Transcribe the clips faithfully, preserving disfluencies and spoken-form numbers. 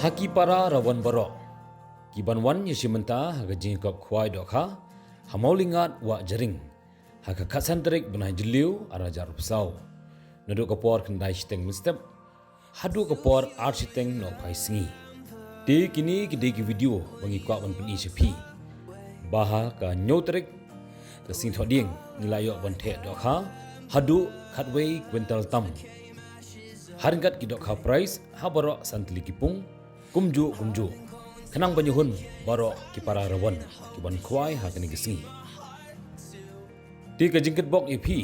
Ha ki para rawan baroh ki ban wan ïa shi mynta ha ka jingkop khwai dohkha ha Mawlyngngat Wah Jaring ha ka khatsan tarik bnai Jylliew ar hajar arphew saw, naduh ka por khyndai shiteng mynstep haduh ka por ar shiteng nohphai sngi. Te kine ki dei ki video ba ngi kwah ban pyni sha phi ba ha ka hynñiew tarik ka sngi Thohdieng ngi la ïoh ban theh dohkha haduh khatwei kwintal tam. Ha ryngkat ki dohkha prize ha baroh san tylli ki pung kumjuh kumjuh, khnang ban ïa hun baroh ki para rawan ki ban khwai ha kane ka sngi. Te ka jingkitbok ïa phi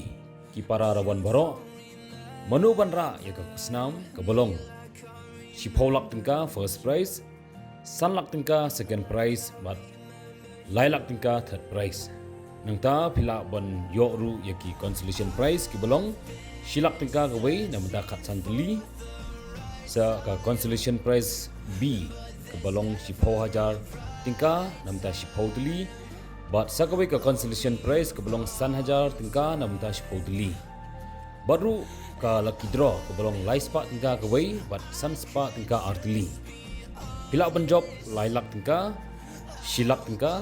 ki para rawan baroh, mano ban rah ïa ka khusnam kaba long shiphew lak tyngka first prize, san lak tyngka second prize bad lai lak tyngka third prize. Nangta phi lah ban ïoh ruh ïa ki consolation prize kiba long shi lak tyngka kawei na bynta khatsan tylli, sa ka consolation prize B kaba long shiphew hajar tyngka na bynta shiphew tylli, bad sa kawei ka consolation prize kaba long san hajar tyngka na bynta shiphew tylli. Bad ruh ka lucky draw kaba long lai spah tyngka kawei bad san spah tyngka ar tylli. Phi lah ban jop lai lak tyngka, shi lak tyngka,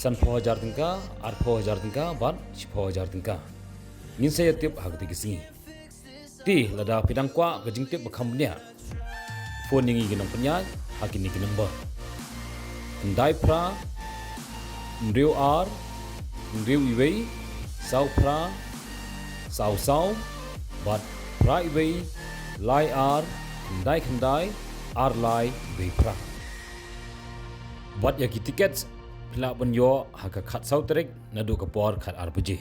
sanphew hajar tyngka, arphew hajar tyngka bad shiphew hajar tyngka. Ngin sa ïa tip ha kata ka sngi. Te lada phi dang kwah ka jingtip ba kham bniah, phone ïa ngi ki nongpynïaid ha kine ki number: khyndai phra, hynriew ar, hynriew iwei, saw phra, saw saw, bad phra iwei, lai ar, khyndai khyndai, ar lai, iwei phra. Bad ïa ki tickets phi lah ban ïoh ha ka khatsaw tarik naduh ka por khatar baje.